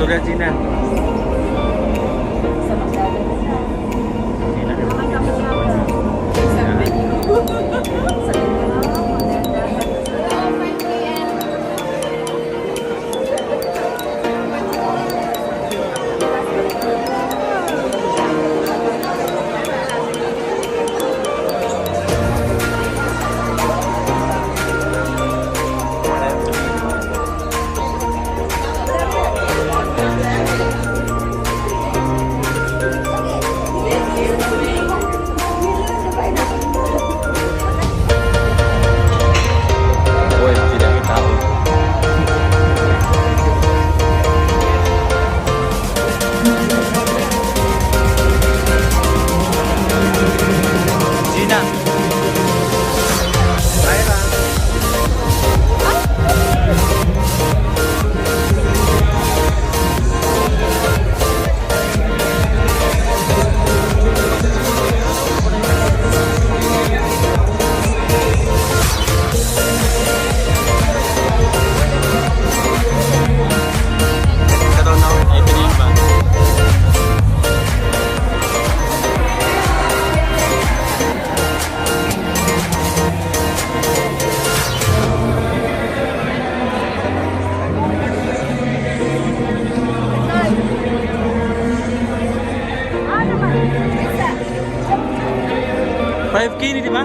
Istorya, Gina. Sa McDonald's. Gina. Sa menu. Sa menu. OMG lang yung tao. Gina! Myra! Karoon na ay pinili ba? 5K ni, di ba?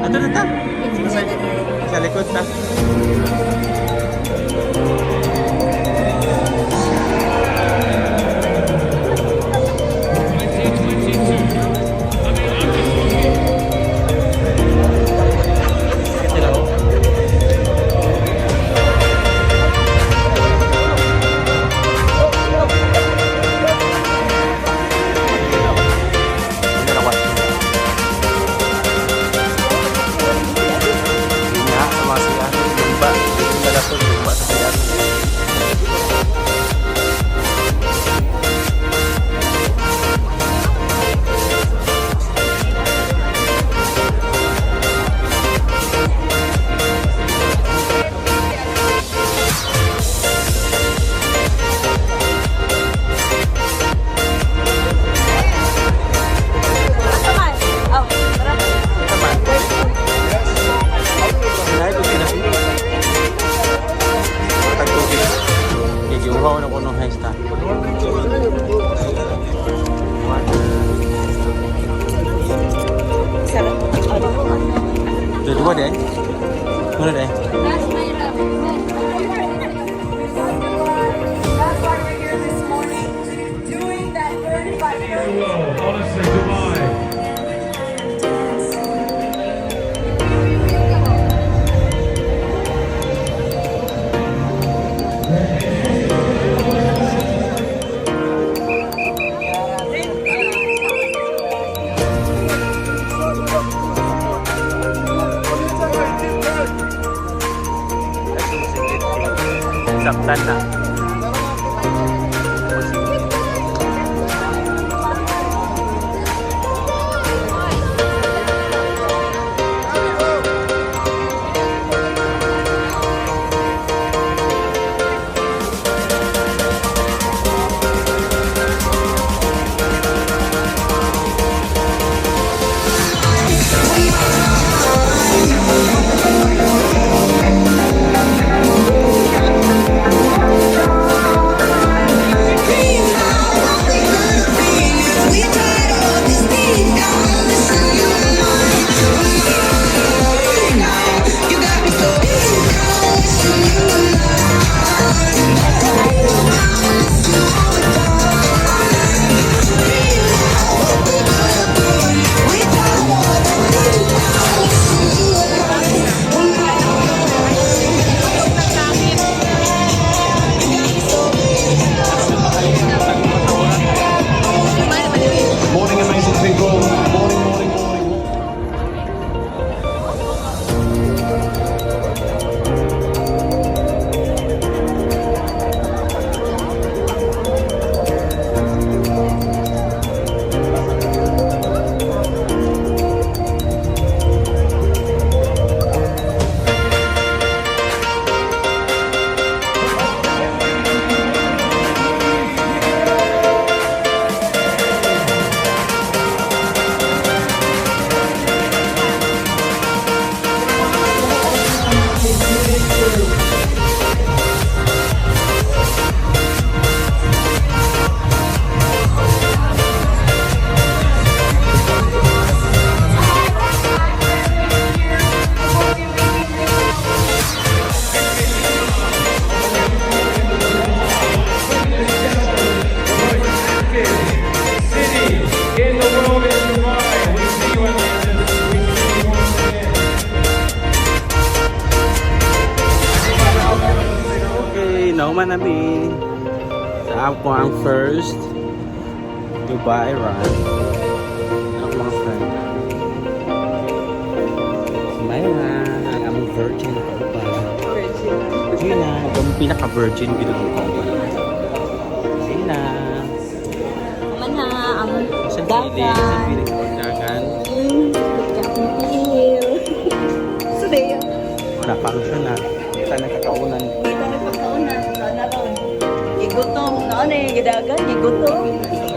Ato na ta. Sa likod ta. Sila, oh. Ano na ba? Nga, sa mga siya, lumba. Lumba na to, lumba sa siya. Asa man? Oh, marami. Tama. Sinabi ko sila. Matag tubig. Gigiuhaw na ko nung high star. One. Sarap. Dua, dua deh. Mana deh? That's why we're here this morning, doing that 30 by 30. Honestly, Dubai. Human na mi. Sa ako ang first Dubai run. Ang mga friend. Si Myra, ang among virgin na kauban. Virgin. Gina, ang pinaka-virgin gid ang kauban. Gina. Man ha, ang Sa pili, sa dagan. pili ko dagan. Sudayo. Wala pa siya na. Kita nakakaunan. Dito may pagkaunan. Sana ron. Gigutom. Noon eh, gidagan, gigutom.